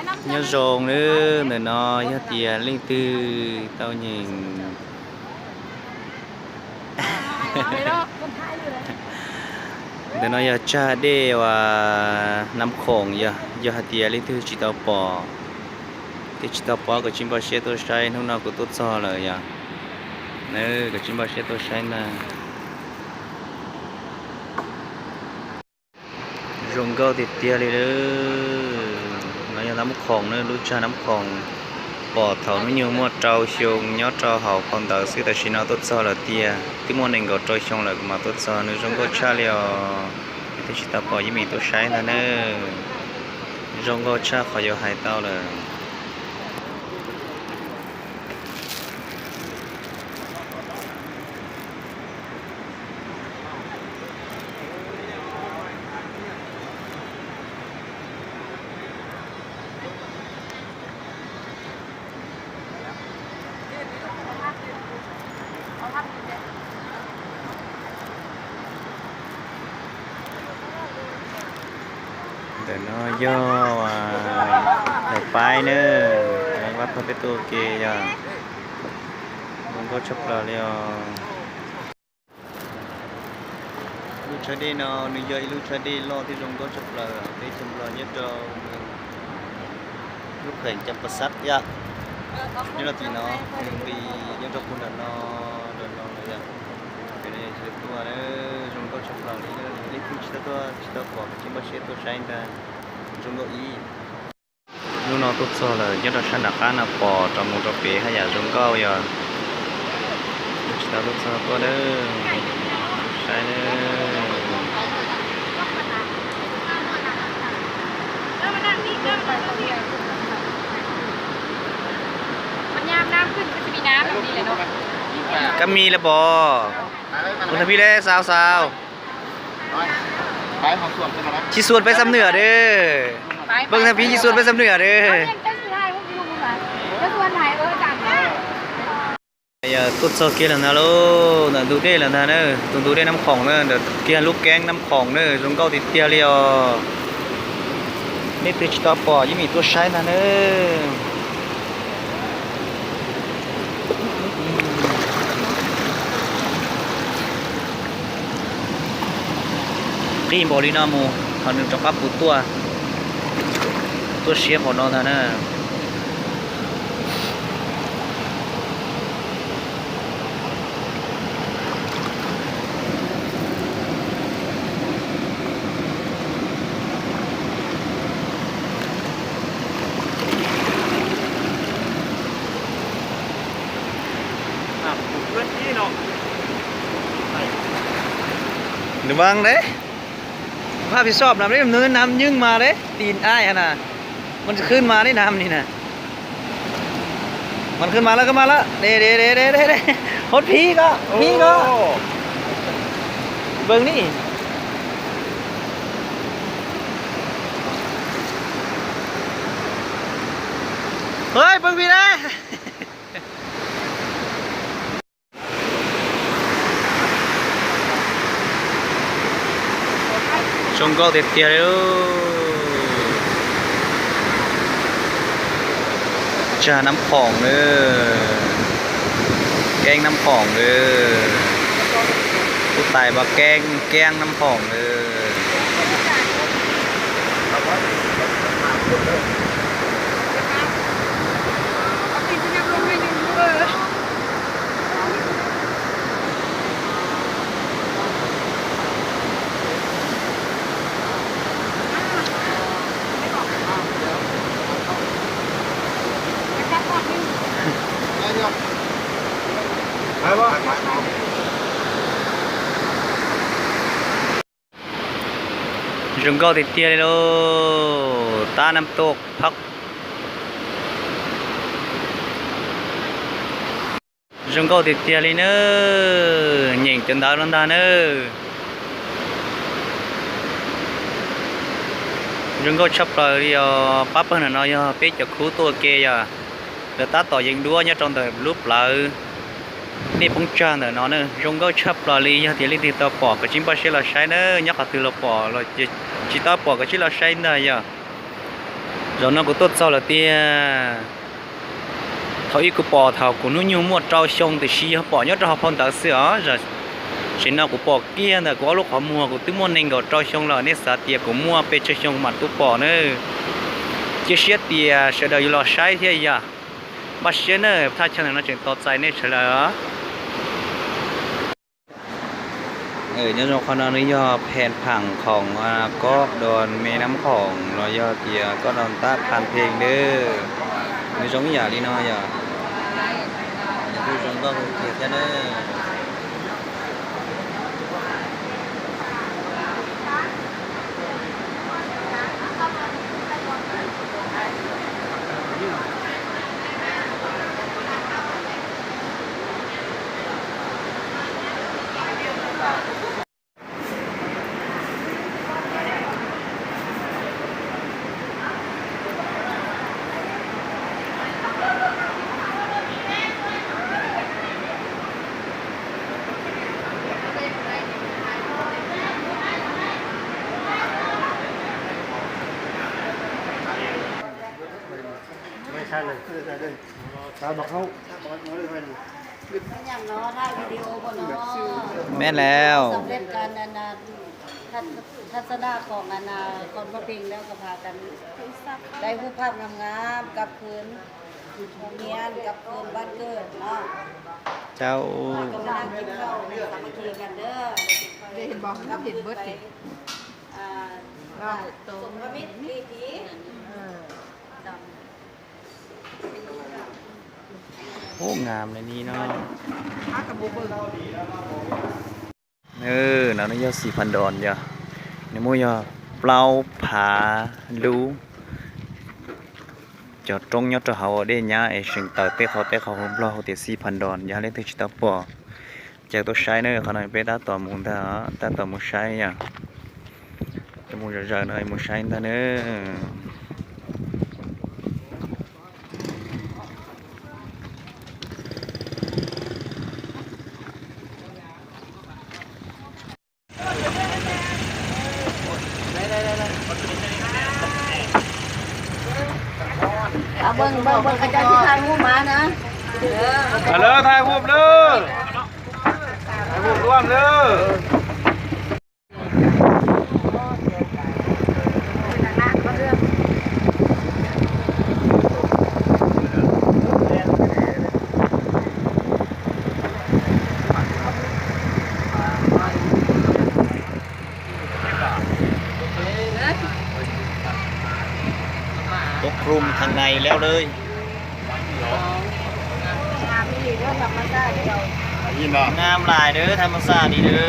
Nyob zoo nawb, ntawm no yog tias leej twg tau nyeem, ntawm no yog tsag dej uas Nab Khoom yog, yog hais tias leej twg tsis tau pom, twb tsis tau pom koj tsis npau siab tuaj saib, hnub no kuv tuaj txog lawm yog, koj tsis npau siab tuaj saib ntag. Zoo nkauj tiag tiag li lawm. No yog Nab Khoom na, lub tsag Nab Khoom pom thaum hnub nyoog muaj rau xyoo nyob rau hauv phau ntawv xwb, tam sim no tuaj txog lawm tiag, twb muaj nees nkaum rau xyoo lawm kuv mam tuaj txog, nws zoo nkauj tshaj li os. Yog twb tsis tau pom yeej meem tuaj saib ntag na, zoo nkauj tshaj qhov yuav hais tau lawm. Ntawm no yog daim paib na, vaj pog peb tuaj ua ke yog zoo nkauj tshaj plaws li os. Lub tsag dej no nws yog ib lub tsag dej loj thiab zoo nkauj tshaj plaws teb chaws Nplog nyob rau lub kheem Cam Pas Xab thiab. Nyob rau tim no, nws nqis nyob rau puag nram no, nram no lawm yog. Ces nej sawv tuaj, zoo nkauj tshaj plaws li, leej twg tsis tau tuaj tsis tau pom koj tsis npau siab tuaj saib ntag, zoo nkauj ib. Hnub no tuaj txog lawm, nyob rau sab nram qab no pom rau mus rau pem haj yam zoo nkauj yog. Tsis tau tuaj txog tuaj na, saib na. Kab mi lawm pom, kuv thab phi le xaus xaus. Tsis xuas peb xam nws dab. Peb thab phi tsis xuas peb xam nws dab. Tuaj txog kiag lawm ntag lauj, ntawm ntug dej lawm ntag na, tus ntug dej Nab Khoom na, ntawm kiag lub keeb Nab Khoom na, zoo nkauj tiag tiag li os. Nej twg tsis tau pom yeej meem tuaj saib ntag na. Qij npaum li no mus, qhov nws rov qab puv tuaj, tuaj siab npaum no ntag na. Nws vaj deb, phaj pis xoj nam deb, nws nam nyeej mas deb, tis ai na, mas khwb mas deb nam ni na. Mas khwb mas lawm, khwb mas lawm, deb deb deb deb, hos phib ko, phib ko, npeeg ni. Hwj, npeeg phib na. Zoo nkauj tiag tiag li. Tsag Nab Khoom na, keeb Nab Khoom na, lub tais pas keeb, keeb Nab Khoom na. Zoo nkauj tiag tiag li lauj, tab nam tuaj phab. Zoo nkauj tiag tiag li nawb, nyeem cov ntawv no ntag nawb. Zoo nkauj tshaj plaws li os, pab pawg ntawm no yog peb cov khub tuaj ua ke yog, lawv tab tom yees duab nyob rau ntawm lub plawv dej poob tsag ntawm no na. Zoo nkauj tshaj plaws li, yog tias leej twg tau pom koj tsis npaj siab los saib na, nyob qhov twg los pom los tsis tau pom koj tsis los saib ntag yog. Zaum no kuv tuaj txog lawm tiag. Thaum ub kuv pom thaum kuv hnub nyoog muaj rau xyoo tiam sis yog pom nyob rau hauv phau ntawv xwb os. Tam sim no kuv pom kiag ntawm kuv ob lub qhov muag, kuv twb muaj nees nkaum rau xyoo lawm, nej xav tias kuv muaj pes tsawg xyoo kuv mam tuaj pom na. Cia siab tias sawv daws yuav los saib thiab yom. Npaj siab na, thaj chaw ntawm no tseem tos txais nej sawv daws. Nyob zoo, qhov no nws yog phen pham khoom kob do me nab khoom los yog tias kob do ntab phan pheej lawm. Nws zoo ib yam li no yom. Nws kuj zoo nkauj kawg kiag thiab na.แม่นแล้ว สำเร็จการอันน่ะทัศ ทัศนะของอันน่ะคอนพระเพลงแล้วก็พากันได้รูปภาพงามๆกลับคืนโรงเรียนกลับคืนบ้านเกิดเนาะ เจ้า ก็มานั่งกินข้าวสามัคคีกันเด้อ ได้เห็นบ่ เห็นเบิดสิ อ่า สมมิตรวิถี เออ โอ้ งามเลยนี่เนาะ เออ no nws yog xis phas dos yog, nws muaj yog plaub phav lub. Cov roob nyob rau hauv dej nyab es seem tawm tej qhov tej qhov hu nplog hu tias xis phas dos, yog leej twg tsis tau pom ces tuaj saib na. Qhov no peb tab tom mus ntag, tab tom mus saib yom. Cov mus zom zaws no mus saib ntag na. Alo, thaj hub lawm. Thaj hub luam lawm. Pok rum thaj nais lawm lawm. งามหลายเด้อ ธรรมชาติดีเด้อ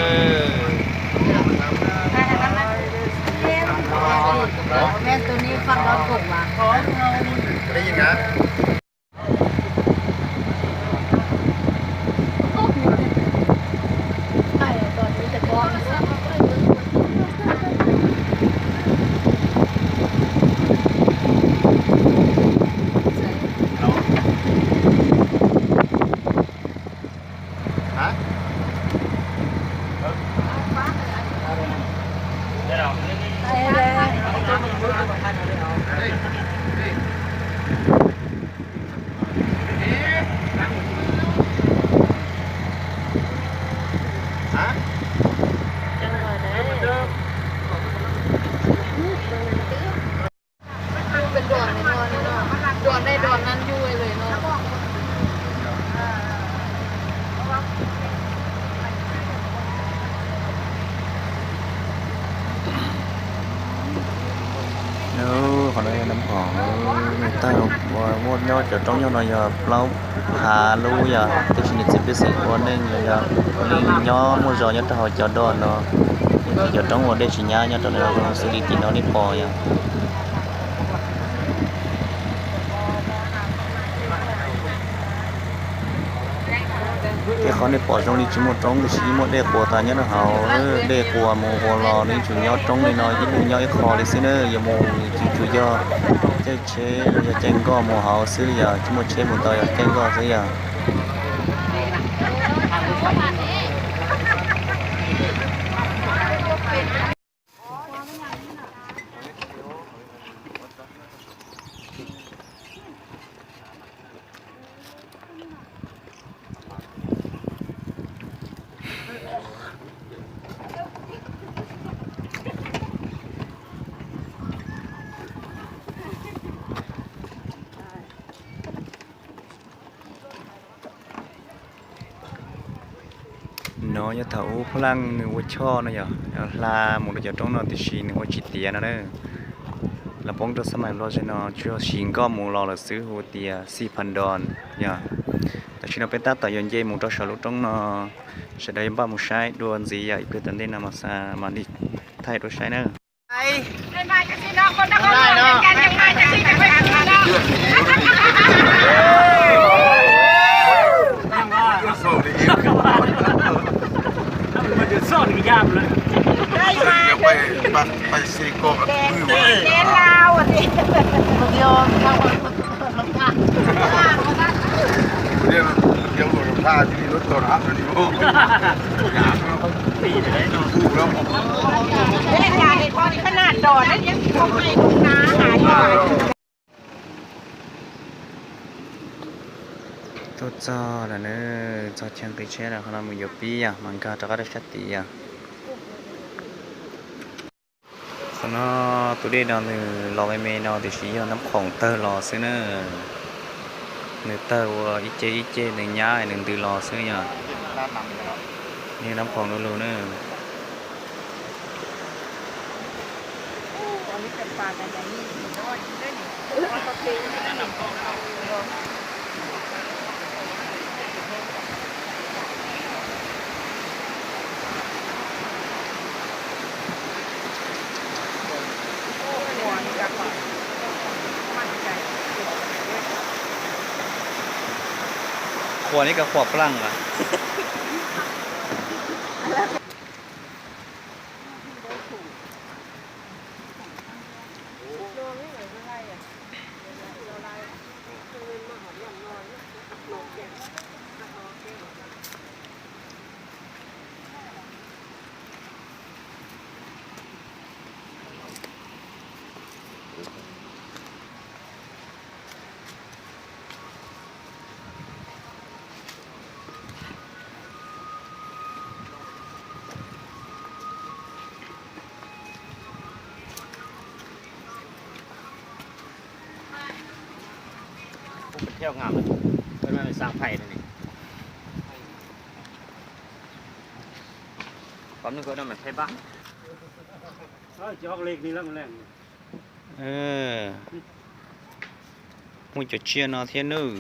แม่นตัวนี้ฟังแล้วผมว่ะ ได้ยินนะ เป็นดอนนี่นอนนี่เนาะ ดอนได้ดอนนั้นอยู่เลยเนาะ Qhov no yog nab khoom, nws tawg, muaj nyob cov roob nyob no yog plaub phav lub yog, tab sis nws txiv pej xeem ua neej yog, yog li nyob muaj zos nyob rau hauv cov doj no, ces cov roob ua dej tsis nyab nyob rau no xws li tim no nej pom yog. Tej qhov nej pom zoo li tsis muaj roob tiam sis muaj dej quas tas nyob rau hauv, dej quas mus quas los nws tsuas nyob roob li no ib leeg nyob ib qho li xwb na, yuav mus tsis tsuas yog caij tsheb los yog caij nkoj mus hauv xwb yog, tsis muaj tsheb mus tau yog caij nkoj xwb yog. Yog thaum ub Phuj Laj nws ua choj no yog hla mus rau cov roob no tiam sis nws ua tsis tiav no na. Los poob rau xab mais vlog ze no tsuas yog siv nkoj mus los lawm xwb hu tias xij pha nroo yog. Tam sim no peb tab tom yuav nce mus rau saum lub roob no, sawv daws yuav npaj mus saib dua ntxiv yog ib pliag tom ntej no mas mam li thaij dua saib na. Tuaj txog lawm na, txog chaw nqis tsheb lawm, qhov no mus yuav pib yog mas nkag rov qab rau sab tid yog. Qhov no tus dej no nws los me me no tiam sis yog Nab Khoom tawg los xwb na. Nws tawg ua ib ce ib ce nws nyab nws ntws los xwb yog. Yog Nab Khoom du lug na. Qhuas li koj qhuas plaaj lawm. Muaj cov tsiaj no thiab nawb.